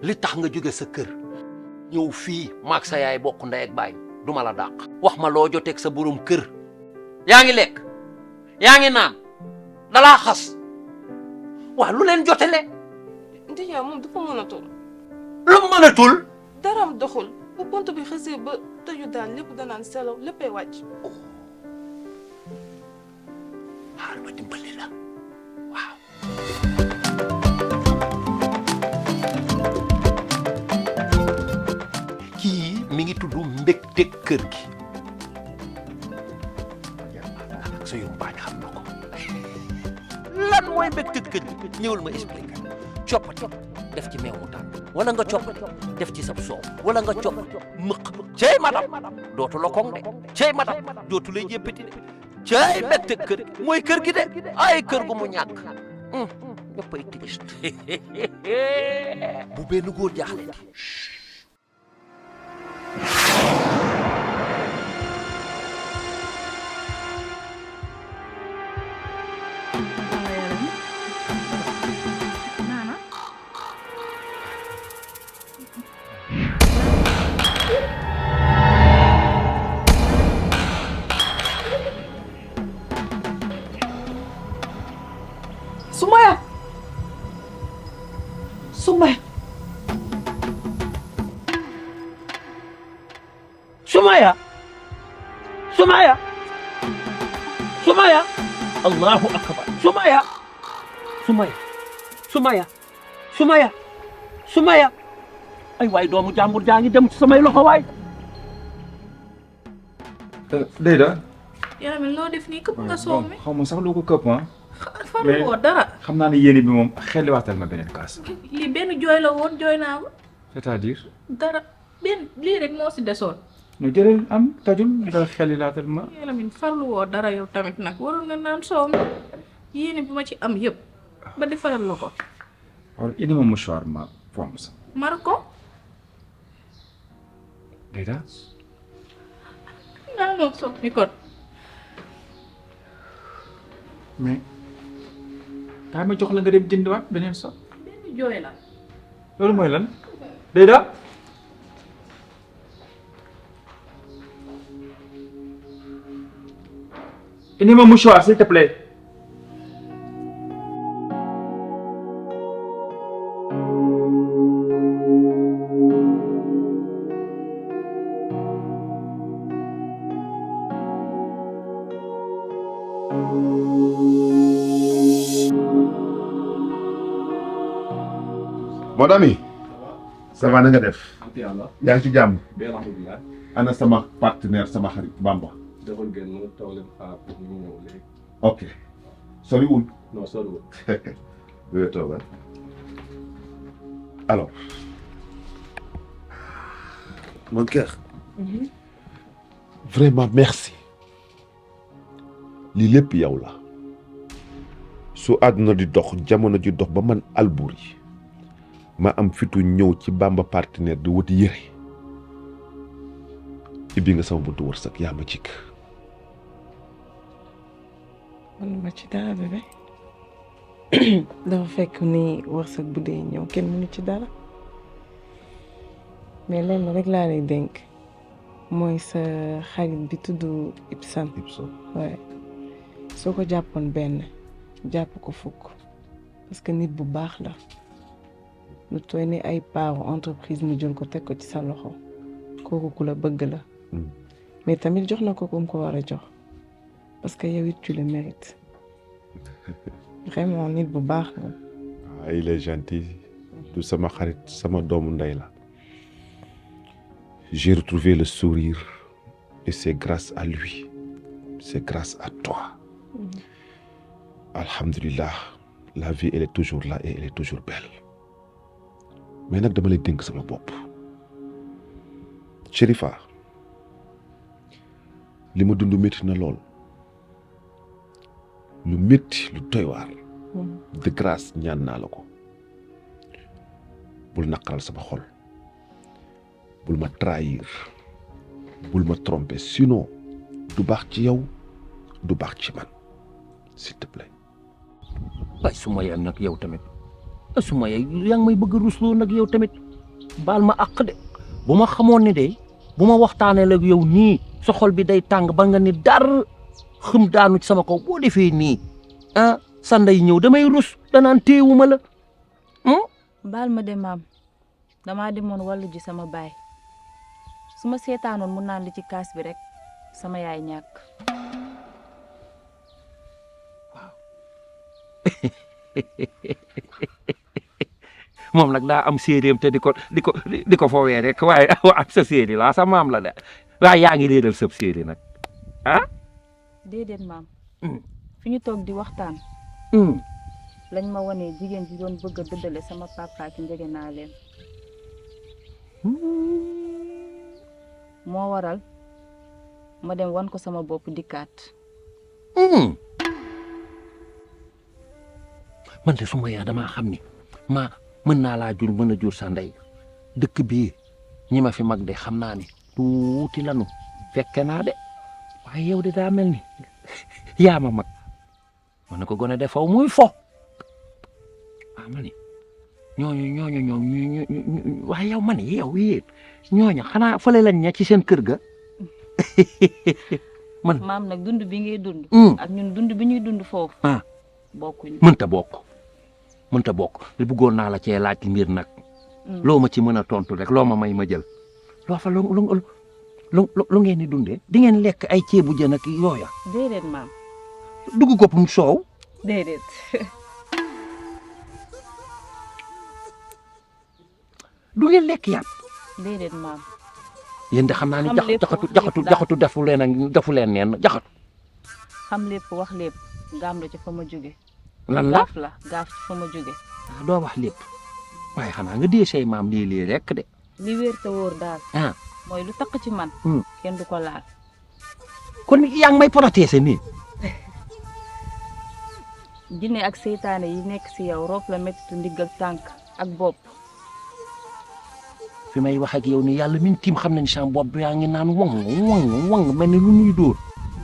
li tax nga jóge sa kër ñëw fii maag sa yaay bokk ndey ak baay duma la dàq wax ma loo joteeg sa borom kër yaa ngi lekk yaa ngi naan dalaa xas waaw lu leen jotele ndijaay moom dafa mënatul lu mënatul daram doxul bu pont bi xësee ba tëju daal lépp danaan selaw léppay wàcc xaar ma dimbali la waaw kii mi ngi tudd mbégte kër gi ak sa yumpaañ xam na ko lan mooy mbégte kër gi ñëwal ma expliqué coppati def ci meew mu tàng wala nga copp def ci sab soow wala nga copp mëq cey madam dootu la koŋ de cey madam dootu lay jéppati de cey mbégte kër gi mooy kër gi de ay kër gu mu ñàkk ñëppay triste bu benn góor jaaxle di Sumaya Sumaya Sumaya Sumaya Sumaya Allahu akbar Sumaya Sumaya Sumaya Sumaya Sumaya ay waay doomu jàmbur jaa ngi dem ci samay loxo waay Deyda. yaram mi loo def nii këpp nga soow mi xaw ma sax lu ko këpp ah. farlu woo dara xam naa ne yéene bi moom xelliwaatal ma beneen kaas. lii benn jooy la woon jooy naa ko c'est-à-dire. dara benn lii rek moo si desoon nu jëlee am tajul nga xellilaatal ma. yaram mi farlu woo dara yow tamit nag waroon nga naan soow mi yéene bi ma ci am yëpp ba defaral la ko wala indi ma mouchoir ma fomp sa. mar ko Deyda. naa noonu soow mi kon mais. daa ma jox la nga dem jëndiwaat beneen so. benn jooy la loolu mooy lan. Deyda. indi ma mouchoir s'il te plaît. Mon ami ça va na nga def yaa ngi ci jàmm alhamdulilah. ana sama partenaire sama xarit Bamba dafa génn taw leen xaar pour ñu ñëw léegi. ok soriwul non soriwul. wéy toogal alors mon cœur vraiment merci lii lépp yow la su àdduna di dox jamono ji dox ba man Alboury ma am fitu ñëw ci Bamba partenaire di wuti yëre ibbi nga sama buntu wërsëg yaa ma jikk man ma ci dara bébé dafa fekk ni wërsëg bu dee ñëw kenn mënu ci dara mais lenn rek laa lay dénk mooy sa xarit bi tudd Ibsan waaye soo ko jàppoon benn jàpp ko fukk parce que nit bu baax la lu tooy ne ay paaru entreprise mu jël ko teg ko ci sa loxo kooku ku la bëgg la mais tamit jox na ko mu ko war a jox parce que yow it tu le mérites vraiment nit bu baax la. ah il est gentil du sama xarit sama doomu ndey la j'ai retrouvé le sourire et c'est grâce à lui c'est grâce à toi alhamdulillah la vie elle est toujours là et elle est toujours belle mais nag dama lay dénk sama bopp Chérifa li ma dund métti na lool lu métti lu doy waar de grâce ñaan naa la ko bul naqaral sama xol bul ma trahir bul ma tromper sinon du baax ci yow du baax ci man s'il te plaît. waay Sumaya nag yow tamit Sumaya yaa ngi may bëgg a rusloo nag yow tamit baal ma àq de bu ma xamoon ne de bu ma waxtaanee la yow nii sa xol bi day tàng ba nga ni dar xëm daanu ci sama kaw boo defee nii ah sa ndey ñëw damay rus danaan téewuma la. baal ma de maam damaa demoon wàllu ji sama baay su ma seetaanoon mun naan li ci kaas bi rek sama yaay ñàkk. moom nag daa am séeréem te di ko foowee rek waaye am sa séeri laa sa maam la de waaye yaa ngi réeral sab séeri nag ah. déedéet maam. fi ñu toog di waxtaan. lañ ma wane jigéen ji doon bëgg a dëddale sama papa ci njege naa leen. moo waral ma dem wan ko sama bopp dikkaat. man de suma yaa damaa xam ni mën naa laa jur mën a jur sa ndey dëkk bii ñi ma fi mag de xam naa ni tuuti lanu fekke naa de waaye yow de daa mel ni yaa ma mag ma ne ko gone de faw muy fo waaw ma ni ñooñu waaye yow ma ni yow yéen ñooñu xanaa fële lañ ña ci seen kër ga man maam nag dund bi ngay dund. ak ñun dund bi ñuy dund foofu. bokkuñu mënta bokk li bëggoon naa la cee laaj mbir nag. loo ma ci mën a tontu rek loo ma may ma jël. loo fa lu ngeen di dundee di ngeen lekk ay ceebu jën ak yooya. déedéet maam. dugg koppum soow. déedéet. du ngeen lekk yàpp. déedéet maam. yéen de xam naa ni jaxatu defu leen neen jaxatu. xam lépp wax lépp gaam la ci fa ma jóge. lan la gaaf ci fa ma jóge. doo wax lépp waaye xanaa nga dee say maam lii rek de. li wér te wóor daal. mooy lu takk ci man. kenn du ko laal. kon yaa ngi may protéger nii. jinne ak seytaane yi nekk si yow roof la mettitu ndigg ak tànk ak bopp. fi may wax ak yow ni yàlla min tiim xam nañ sam bopp yaa ngi naan wang mel ni lu ñuy dóor.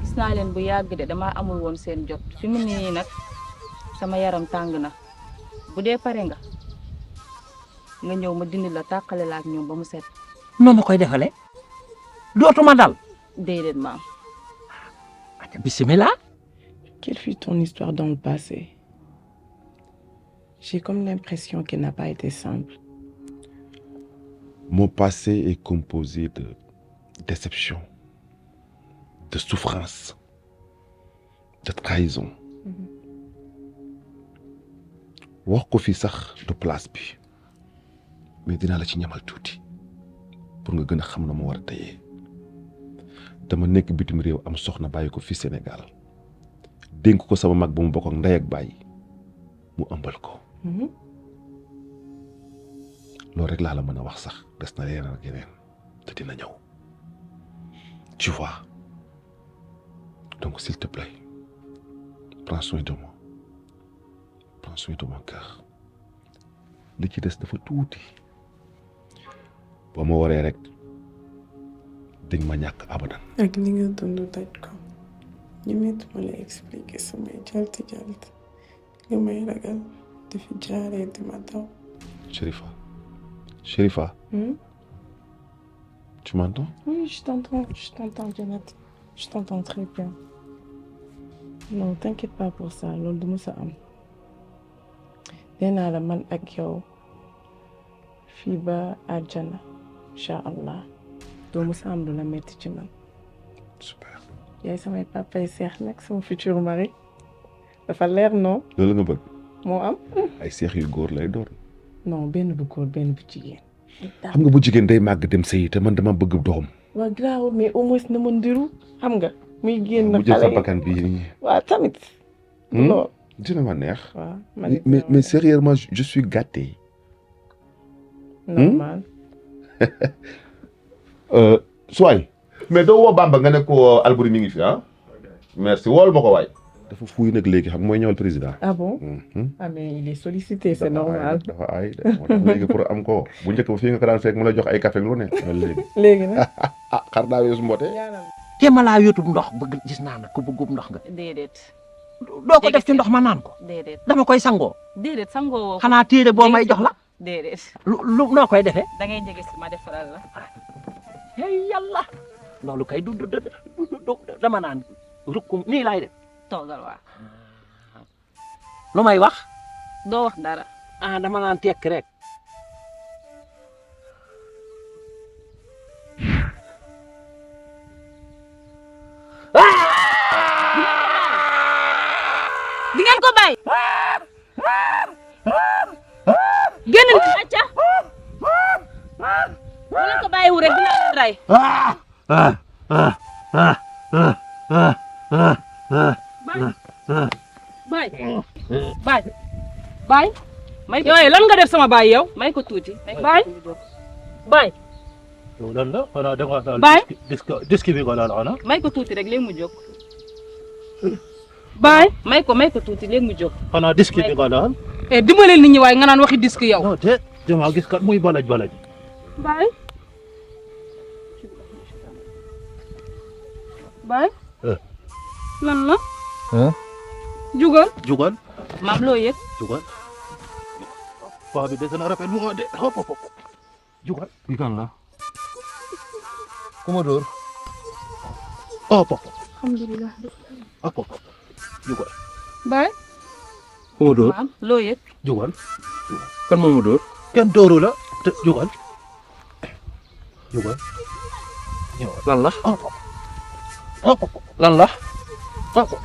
gis naa leen bu yàgg de damaa amul woon seen jot fi mu nii nag sama yaram tàng na bu dee pare nga ñëw ma dindi la tàqale la ak ñoom ba mu set. noo ma koy defalee dootuma dal. déedéet maam. bismillah. Quelle fut ton histoire dans le passé? J'ai comme l'impression qu'elle n'a pas été simple. Mon passé est composé de déception, de souffrance, de trahison. wax ko fi sax du place bi mais dinaa la ci ñamal tuuti pour nga gën a xam na ma war a teyee dama nekk bitim réew am soxna bàyyi ko fi Sénégal dénk ko sama mag ba mu bokk ak ndey ak bàyyi mu ëmbal ko loolu rek laa la mën a wax sax des na yeneen ak yeneen te dina ñëw tu vois donc s'il te plaît prends soin de moi prends soin de mon cœur li ci des dafa tuuti boo ma waree rek dañ ma ñàkk abadan. ak li nga dund daj ko ñemeetuma la expliquer samay jalti nga may ragal di fi jaaree di ma daw. Chérifa. Tu m'entends? Oui, je t'entends, Jonathan. Je t'entends très bien. Non, t'inquiète pas pour ça, loolu du musa am. nee naa la man ak yow fii ba àjjana incha allah doo musa am lu la metti ci man. Super. yaay samay papay seex nag sama futur mari dafa leer non. loolu nga bëgg. moo am. ay seex yu góor lay doon. non benn bu góor benn bu jigéen. xam nga bu jigéen day màgg dem sëyi te man dama bëgg doom. waaw garaawul mais au moins na ma ndiru xam nga. muy génn mu jël sa bakkan bii nii. waaw tamit. loolu. dina ma neex. waaw mais sérieusement je suis gâté. normal. Soy. mais doo woo Bamba nga ne ko Alboury mi ngi fi ah. merci wool ma ko waay. dafa fuuy nag léegi xam mooy ñëwal président. ah bon. ah mais il est sollicité c'est normal. dafa ay moo tax léegi pour am ko bu njëkk ba fii nga ko daan fekk mu la jox ay café lu ne léegi. léegi nag. xar daa weesu mboote. te ma laa yóotu ndox bëgg gis naa nag ku bëggum ndox nga. déedéet. doo ko def ci ndox ma naan ko. déedéet. dama koy sangoo. déedéet sangoo woo. xanaa téere boo may jox la. déedéet lu noo koy defee. da ngay jege si ma defaral la. hey yàlla loolu kay du dama naan rukkum nii laay def. toogal waa. lu may wax. doo wax dara. ah dama naan tekk rek. di ngeen ko bàyyi. génn na acca. bu leen ko bàyyiwu rek dina leen rey. baay baay baay may ko yooyu lan nga def sama baay yow may ko tuuti. baay baay yow lan la xanaa da nga daal Baay. disque bi nga daal xanaa. may ko tuuti rek léegi mu jóg. baay may ko tuuti léegi mu jóg. xanaa disque bi nga daal. dimbaleel nit ñi waaye nga naan waxi disque yow non te dama gis kat muy balaj balaj. baay baay Eh. lan la ah jugal jugal maam loo yëg. jugal. paa bi dese na rafet mu de hop hop hop jugal. kii kan la. ku ma dóor. hop hop alhamdulilah hop hop jugal. baay ku ma dóor maam loo yëg. jugal. kan moo ma dóor. kenn dóoru la te jugal. jugal. lan la. hop hop hop hop lan la. hop hop.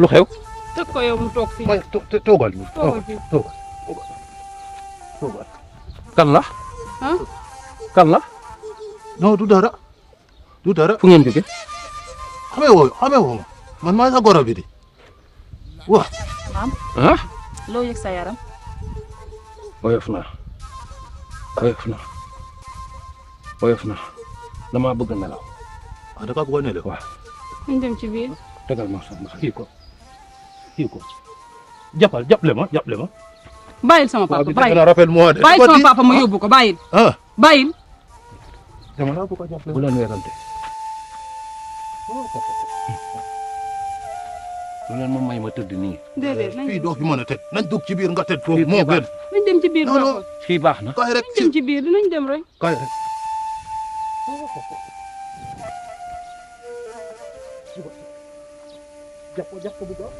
lu xew. teg ko yow mu toog fii may toogal nii toogal fii toogal. kan la. ah kan la. non du dara du dara. fu ngeen jóge. xamee woo man maa sa goro bi di waaw. maam ah. loo yëg sa yaram. oyof na oyof na oyof na damaa bëgg nelaw. ah da kaa bëggoon ne de waaw. ñu dem ci biir tegal ma sax ma kii ko jàppale ma. bàyyil sama papa bàyyil rafet moo de. bàyyil sama papa ma yóbbu ko bàyyil ah bàyyil dama la bëgg a jàppale. bu leen weerante. bu leen ma may ma tëdd nii. déedéet nañ fii doo fi mën a tëdd nañ dugg ci biir nga tëdd foofu Fii moo baax. gën. nañ dem ci biir non non papa fii baax na. kaay rek nañ dem ci biir dinañ dem rek kaay rek. jàpp bu baax.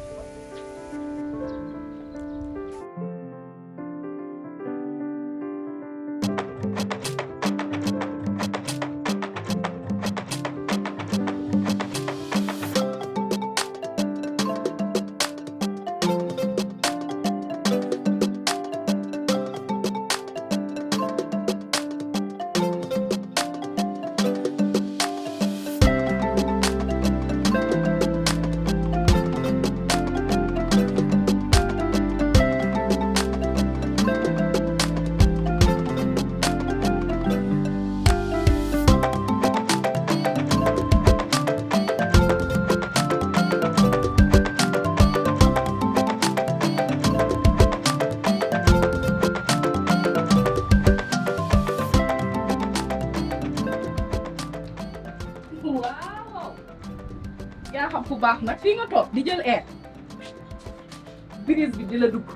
yaa xam fu baax nag fii nga toog di jël air brise bi di la dugg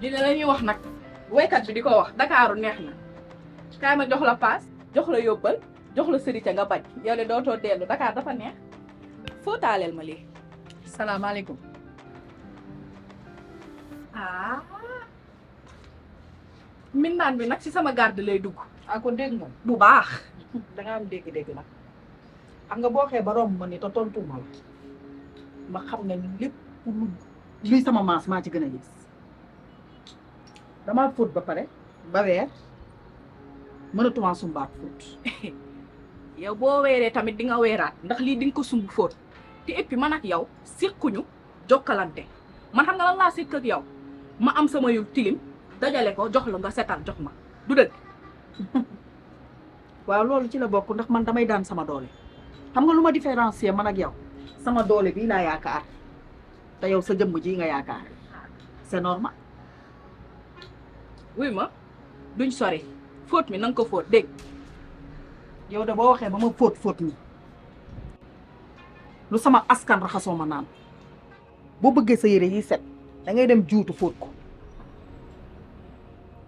dina la ñuy wax nag waykat bi di ko wax Dakaaru neex na kaay ma jox la paas jox la yóbbal jox la sëriñ nga bañ yow de dootoo dellu Dakar dafa neex foo taaleel ma lii salaamaaleykum ah mindaan bi nag ci sama garde lay dugg ah kon dégg nga bu baax da nga am dégg-dégg nag xam nga boo xee ba romb ma ni te tontuma la ma xam ne lépp luy sama maas maa ci gën a gis damaa fóot ba pare ba weer mënatuma sumbaat fóot yow boo weeree tamit di nga weeraat ndax lii di nga ko sumb fóot te et puis man ak yow séquñu jokkalante man xam nga lan laa séq ak yow ma am sama yu tilim dajale ko jox la nga setal jox ma du dëgg waaw loolu ci la bokk ndax man damay daan sama doole xam nga lu ma différencier man ak yow sama doole bii laa yaakaar te yow sa jëmm ji nga yaakaar c'est normal. wuy ma duñ sori fóot mi na nga ko fóot dégg yow de boo waxee ba ma fóot mi lu sama askan raxasoo ma naan boo bëggee sa yére yi set da ngay dem juutu fóot ko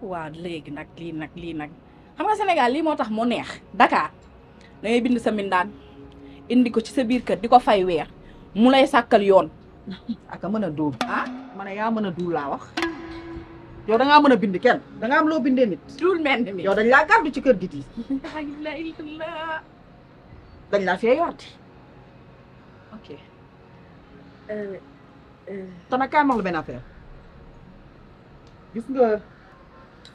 waaw léegi nag lii nag xam nga Sénégal lii moo tax mu neex Dakar da ngay bind sa mbindaan indi ko ci sa biir kër di ko fay weer mu lay sàkkal yoon. aka mën a duul ah ma ne yaa mën a duul laa wax yow da ngaa mën a bind kenn da nga am loo bindee nit duul mel ni yow dañ laa gàddu ci kër gi tii dañ laa fee yorti ok te nag kaay ma wax la benn affaire gis nga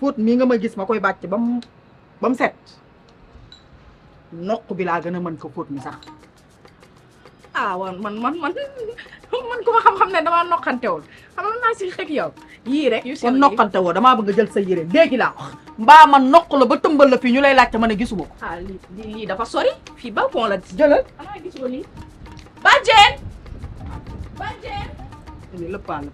fóot mii nga ma gis ma koy bàcc ba mu set noq bi laa gën a mën ko fóot mi sax ah waaw man ku ma xam-xam ne damaa noqantewul xam nga naa si xek yow yii rek yu kon noqante woo damaa bëgg a jël sa yére léegi laa wax mbaa man noq la ba tëmbal la fii ñu lay laajte ma ne gisuma ko ah lii dafa sori fii ba pont la jëlal xanaa gisoo lii bàjjen lii lëppaa la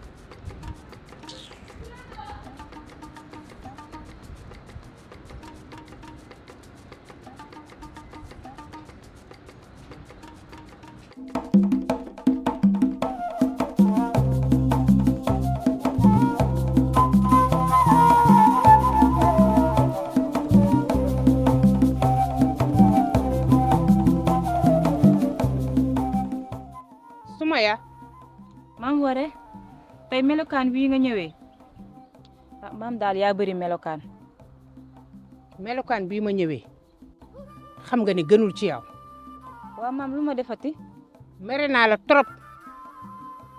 Sumaya maam Waré tey melokaan bii nga ñëwee ah maam daal yaa bëri melokaan. melokaan bii ma ñëwee xam nga ni gënul ci yow. waaw maam lu ma defati. mere naa la trop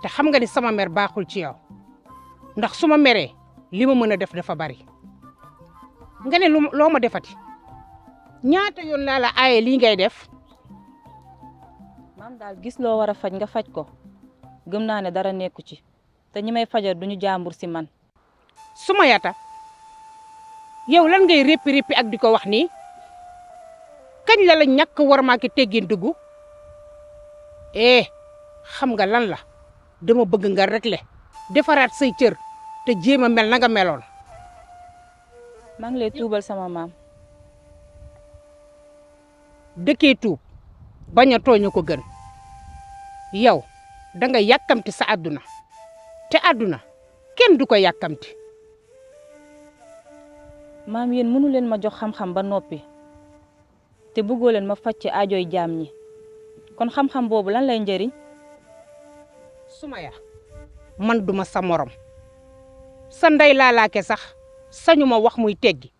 te xam nga ni sama mer baaxul ci yow ndax su ma meree li ma mën a def dafa bari nga ne loo ma defati ñaata yoon laa la aaye lii ngay def. maam daal gis loo war a faj nga faj ko gëm naa ne dara nekku ci te ñi may fajal duñu jàmbur si man. Sumayata yow lan ngay réppi ak di ko wax nii kañ la ñàkk war maa ki teggin dugg xam nga lan la dama bëgg nga régler defaraat say cër te jéem a mel na nga meloon. maa ngi lay tuubal sama maam. dëkkee tuub bañ a tooñu ko gën yow da nga yàkkamti sa àdduna te àdduna kenn du ko yàkkamti. maam yéen mënu leen ma jox xam-xam ba noppi te bëggoo leen ma faj ci aajoy jaam ñi kon xam-xam boobu lan lay njëriñ. Sumaya man duma sa morom sa ndey laalaake sax sañu ma wax muy teggi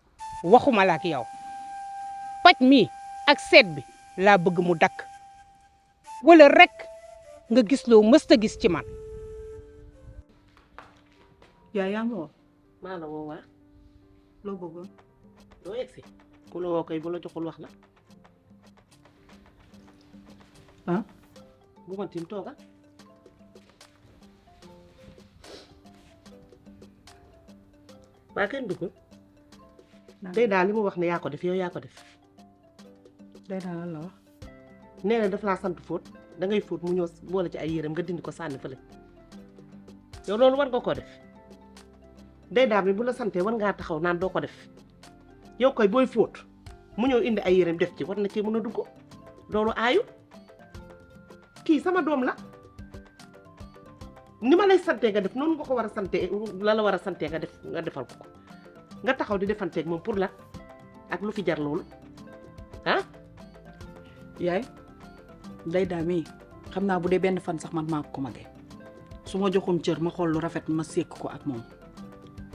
waxuma la ak yow paj mi ak seet bi laa bëgg mu dakk wala rek nga gis loo mësta gis ci man. yaa ngi woo maa la woo waa loo bëggoon doo egsi ku la woo kay bu la joxul wax la ah bu ma tim tooga waa kenn dugg day daal li mu wax ne yaa ko def yow yaa ko def day daal lan la wax nee na daf laa sant fóot dangay fóot mu ñëw boole ci ay yéreem nga dindi ko sànni fële yow loolu war nga koo def day daal bi bu la santee war ngaa taxaw naan doo ko def yow koy booy fóot mu ñëw indi ay yéreem def ci war na ci mën a dugg loolu aayu kii sama doom la ni ma lay santee nga def noonu nga ko war a santee la war a santee nga def nga defal ko nga taxaw di defanteeg moom pour la ak lu fi jar loolu ah. yaay day daa mii xam naa bu dee benn fan sax man maa ko magee su ma joxoon cër ma xool lu rafet ma sekk ko ak moom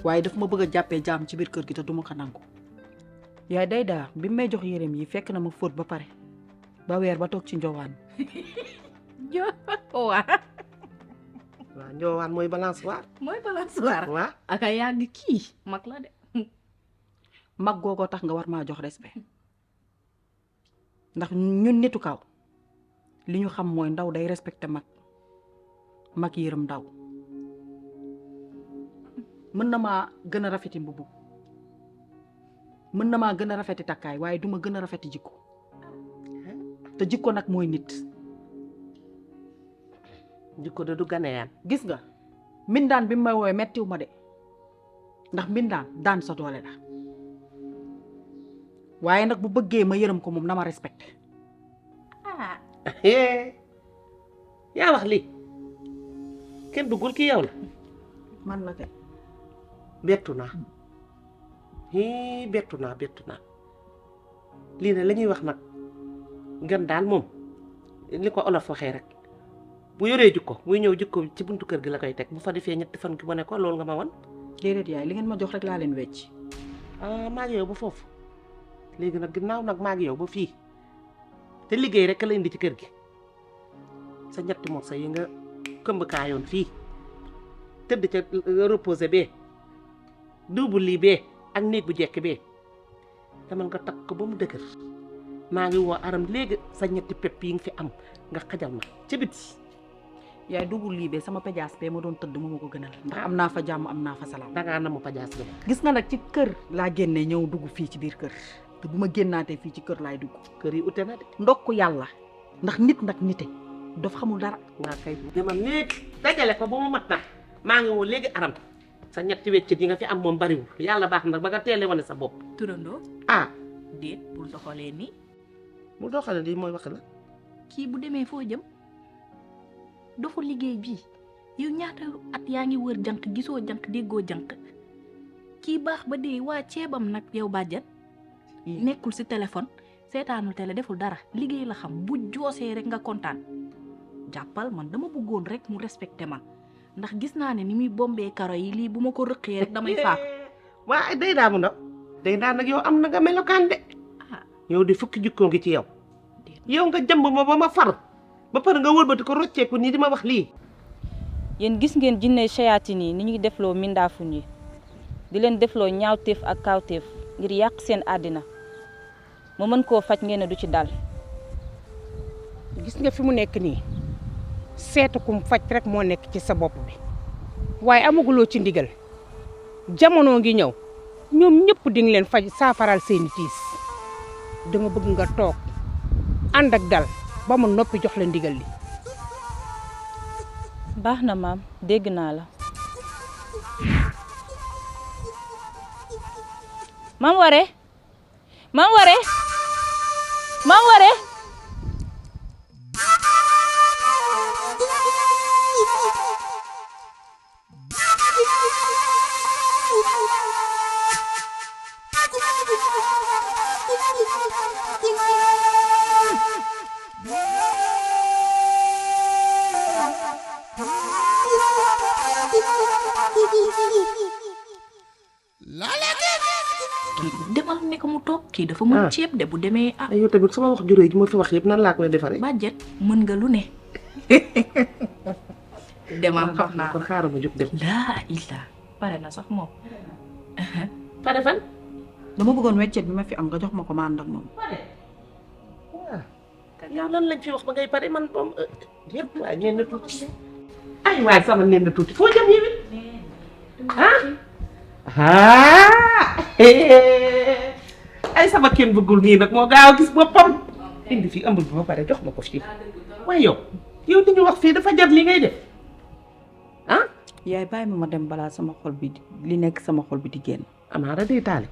waaye daf ma bëgg a jàppee jaam ci biir kër gi te duma ko nangu. yaay day daa bi may jox yéreem yi fekk na ma fóot ba pare ba weer ba toog ci njowaan. njowaan. waaw njowaan mooy balançoire. mooy balançoire. waaw aka yàgg kii mag la de. mag googoo tax nga war maa jox respect ndax ñun nitu kaw li ñu xam mooy ndaw day respecté mag yërëm ndaw mën na maa gën a rafeti mbubu mën na maa gën a rafeti takkaay waaye duma gën a rafeti jikko te jikko nag mooy nit jikko de du ganeyaan gis nga mbindaan bi mu may woowee mettiw ma de ndax mbindaan daan sa doole la waaye nag bu bëggee ma yërëm ko moom na ma respecté. ah. yaa wax lii kenn duggul ki yow la. man la kay. bettu naa bettu naa lii ne la ñuy wax nag gan daal moom li ko olof waxee rek bu yoree jikko buy ñëw jikko ci buntu kër gi la koy teg bu fa defee ñetti fan ki ma ne ko loolu nga ma wan. déedéet yaay li ngeen ma jox rek laa leen wecc. maa ngi yow ba foofu léegi nag ginnaaw nag maa ngi yow ba fii te liggéey rek la indi ci kër gi sa ñetti morso yi nga këmb kaayoon fii tëdd ca reposé bee duubu lii bee ak néeg bu jekk bee demal nga takk ko ba mu dëgër maa ngi woo aram léegi sa ñetti pepp yi nga fi am nga xajal ma ci biti. yaay dugul lii bee sama pajaas bee ma doon tëdd moo ma ko gënal ndax am naa fa jàmm am naa fa salaam. dangaa namu pajaas bi. gis nga nag ci kër laa génnee ñëw dugg fii ci biir kër te bu ma génnaatee fii ci kër laay dugg. kër yi ute na de. ndokk yàlla ndax nit nag nite daf xamul dara. waa kay demal léegi dajale ko ba mu mat nag maa ngi woo léegi aram sa ñetti weccit yi nga fi am moom bariwul yàlla baax na ba nga teele wane sa bopp. turandoo. déet bul doxalee nii. mu doxalee lii mooy wax la. kii bu demee foo jëm dofu liggéey bii yow ñaata at yaa ngi wër jànq gisoo jànq déggoo jànq kii baax ba dee waa ceebam nag yow bàjjan nekkul si téléphone seetaanul télé deful dara liggéey la xam bu joosee rek nga kontaan jàppal man dama bëggoon rek mu respecté ma ndax gis naa ne ni muy bombee karo yi lii bu ma ko rëqee rek damay faatu. waa day daa mu ndaw day daa nag yow am na nga melokaan de yow di fukki jukkoo ngi ci yow yow nga jëmb ma ba ma far ba pare nga wëlbati ko rocceeku nii di ma wax lii. yéen gis ngeen jinne shayatin yi ni ñuy defloo mindaafuñ yi di leen defloo ñaawteef ak kaawteef ngir yàq seen àddina ma mën koo faj ngeen ne du ci dal. gis nga fi mu nekk nii seetu kum faj rek moo nekk ci sa bopp bi waaye amaguloo ci ndigal jamono ngi ñëw ñoom ñëpp di nga leen faj saafaral seeni tiis dama bëgg nga toog ànd ak dal ba mu noppi jox la ndigal li. baax na maam dégg naa la. maam Waré maam Waré maam Waré. demal ne ko mu toog kii dafa mën ceeb de bu demee yow tamit sama wax juree ji ma fi wax yëpp nan laa koy defaree. bàjjet mën nga lu ne. demal xam naa kon xaaral ma jóg dem. laa ilaa pare na sax moom. pare fan. dama bëggoon weccet bi ma fi am nga jox ma ko ma ànd ak moom. yow lan lañ fi wax ba ngay pare man moom yëpp waaye ñeen na tuuti. ay waay sama ñeen na tuuti foo jëm yow it. ay sama kenn bëggul nii nag moo gaaw a gis boppam indi fii ëmb bi ba pare jox ma ko fii waaye yow di ñu wax fii dafa jar li ngay def yaay bàyyi ma dem balaa sama xol bi li nekk sama xol bi di génn. amaara day taale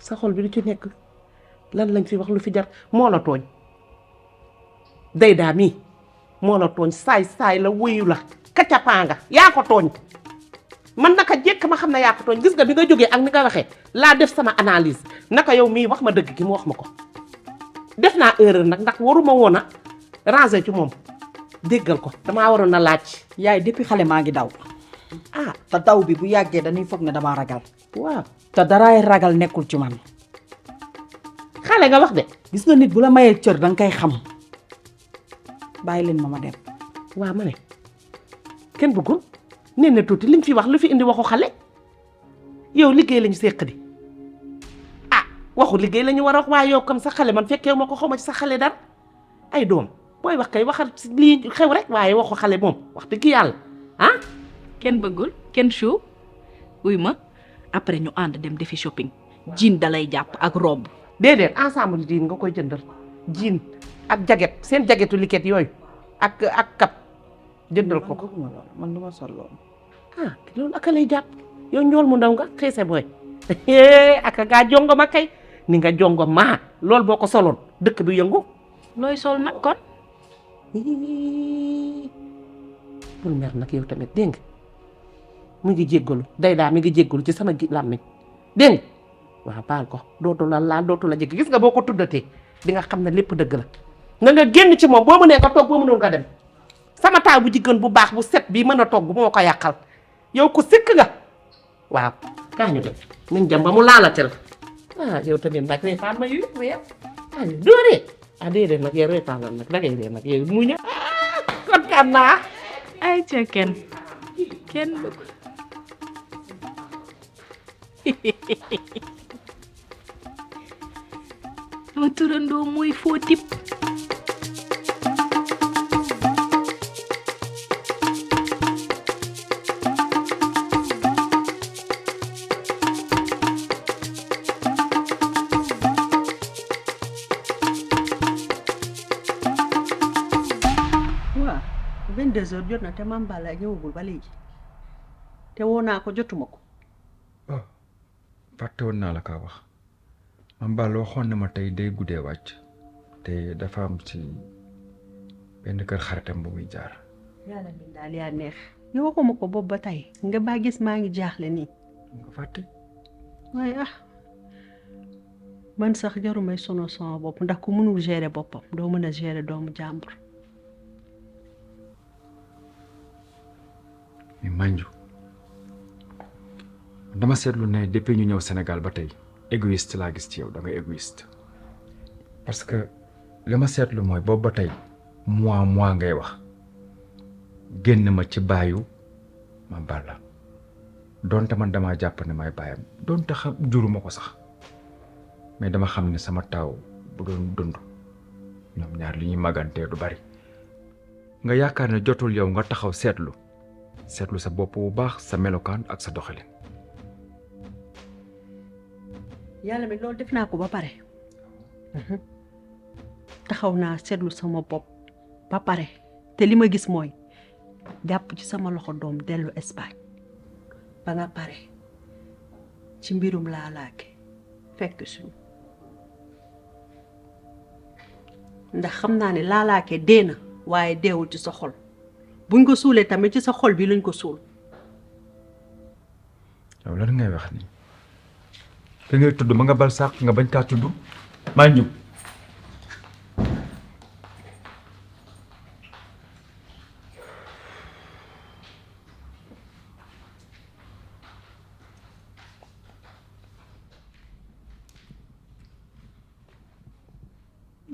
sa xol bi du ci nekk lan lañ fi wax lu fi jar moo la tooñ day daa mii moo la tooñ saay la wuyu la kacapaa nga yaa ko tooñ man naka jekk ma xam ne yaa ko tooñ gis nga bi nga jógee ak ni nga waxee laa def sama analyse naka yow mii wax ma dëgg gi mu wax ma ko def naa erreur nag ndax waruma woon a ranger ci moom déggal ko damaa waroon a laaj. yaay depuis xale maa ngi daw. te daw bi bu yàggee dañuy foog ne damaa ragal. waaw te daraay ragal nekkul ci man. xale nga wax de. gis nga nit bu la mayee cër danga koy xam bàyyi leen ma dem. waaw ma ne kenn bëggul nee na tuuti liñ fi wax lu fi indi waxu xale yow liggéey lañu seq di waxu liggéey lañu war a wax waaye yow comme sa xale man fekkee ma ko xaw ma ci sa xale dara ay doom booy wax kay waxal lii xew rek waaye waxu xale moom wax dëgg yàlla kenn bëggul kenn show wuy ma après ñu ànd dem defi shopping jean dalay jàpp ak robe. déedéet ensemble jean nga koy jëndal jean ak jaget seen jagetu liket yooyu ak kap jëndal ko ko. man du ma sol loolu. loolu aka lay jàpp yow ñool mu ndaw nga xeese booy aka gaa jongo ma kay ni nga jongo ma loolu boo ko soloon dëkk bi yëngu. looy sol nag kon. bul mer nag yow tamit dégg nga mu ngi jéggalu day daa mi ngi jéggalu ci sama làmmiñ dégg nga waaw baal ko dootu la laal dootu la jege gis nga boo ko tuddatee di nga xam ne lépp dëgg la nga génn ci moom boo mënee nga toog boo mënul nga dem sama taaw bu jigéen bu baax bu set bii mën a togg moo ko yàqal yow ko sikk nga waaw kaa ñu dem nañ jëm ba mu laalatel yow tamit nag reetaan ma yu weer dooree déedéet nag yow reetaan la nag dangay ree nag yow mu ñëw kontaan naa ay ca kenn sama turandoo mooy foo tip waaw 22h jot na te Mame Balla ñëwagul ba léegi te woo naa ko jotuma ko. fàtte woon naa la kaa wax Mame Balla waxoon na ma tey day guddee wàcc te dafa am ci benn kër xaritam bu muy jaar. yàlla mi daal yaa neex. yow waxuma ko boobu ba tey nga baa gis maa ngi jaaxle nii. nga fàtte. waaye man sax jarumay sonal sama bopp ndax ku mënul gérer boppam doo mën a gérer doomu jàmbur. mais Mandiou dama seetlu ne depuis ñu ñëw Sénégal ba tey égoïste laa gis ci yow da nga égoïste parce que li ma seetlu mooy boobu ba tey moi ngay wax génn ma ci baayu Mame Balla donte man damaa jàpp ne may baayam donte xam juruma ko sax mais dama xam ne sama taaw bu doon dund ñoom ñaar li ñuy magantee du bari nga yaakaar ne jotul yow nga taxaw seetlu sa bopp bu baax sa melokaan ak sa doxalin. yàlla mi loolu def naa ko ba pare taxaw naa seetlu sama bopp ba pare te li ma gis mooy jàpp ci sama loxo doom dellu Espagne ba nga pare ci mbirum laalaake fekk suñu ndax xam naa ne laalaake dee na waaye deewul ci sa xol buñ ko suulee tamit ci sa xol bi lañ ko suul. yow lan ngay wax nii da ngay tudd ma nga bal sàq nga bañ kaa tudd Mandiou.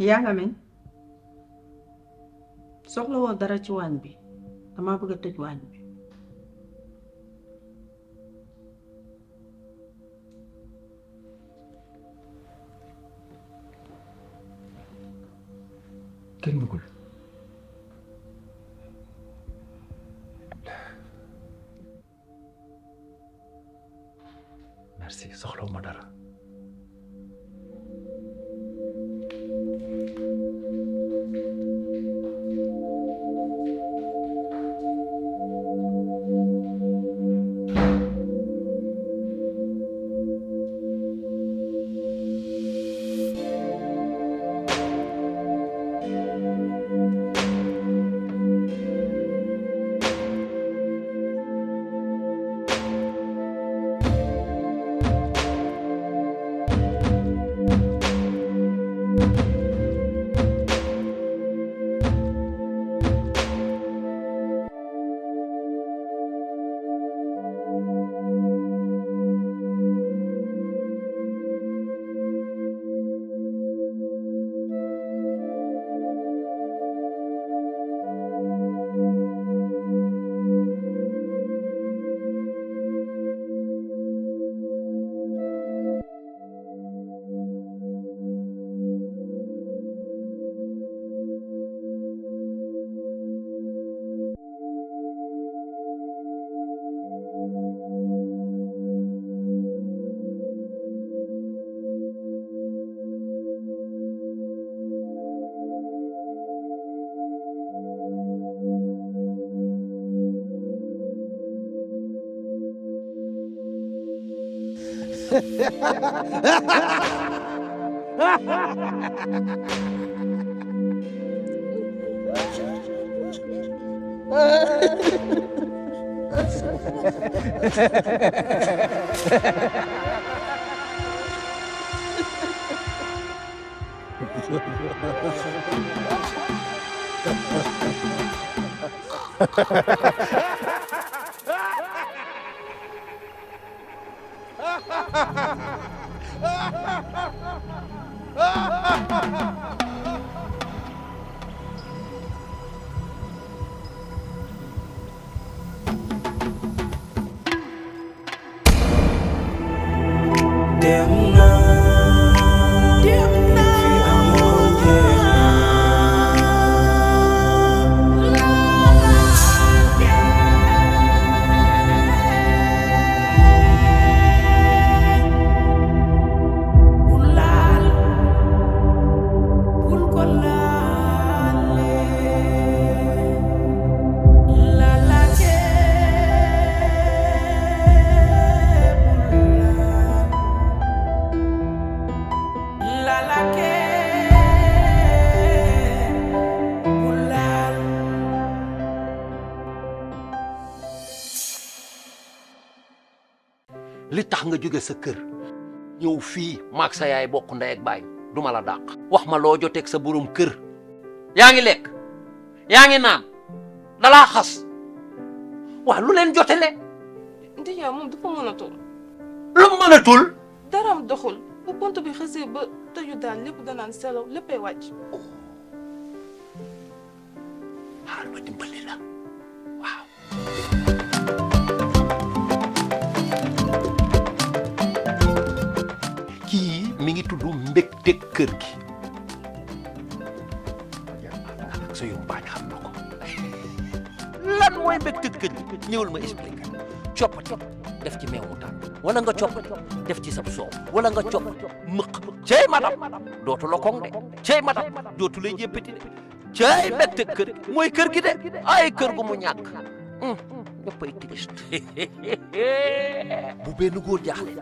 yaa nga men soxla woo dara ci waañ bi dama bëgg a tëj waañ bi. kenn bëggul. merci soxlawuma dara. li tax nga jóge sa kër ñëw fii maag sa yaay bokk ndey ak baay duma la dàq wax ma loo joteeg sa borom kër yaa ngi lekk yaa ngi naan dalaa xas waa lu leen jotele Ndiaye moom dafa mënatul. lu mu mënatul daram doxul bu pont bi xasee ba tëju daal lépp danaan selaw léppay wàcc. xaar ma dimbali la waaw. kii mi ngi tudd mbégte kër gi ak sa yumpaañ xam na ko lan mooy mbégte kër gi ñëwal ma expliqué coppati def ci meew mu tàng wala nga copp def ci sab soow wala nga copp mëq cey madam dootu la koŋ de cey madam dootu lay jéppati de cey mbégte kër gi mooy kër gi de ay kër gu mu ñàkk ñëppay triste bu benn góor jaaxle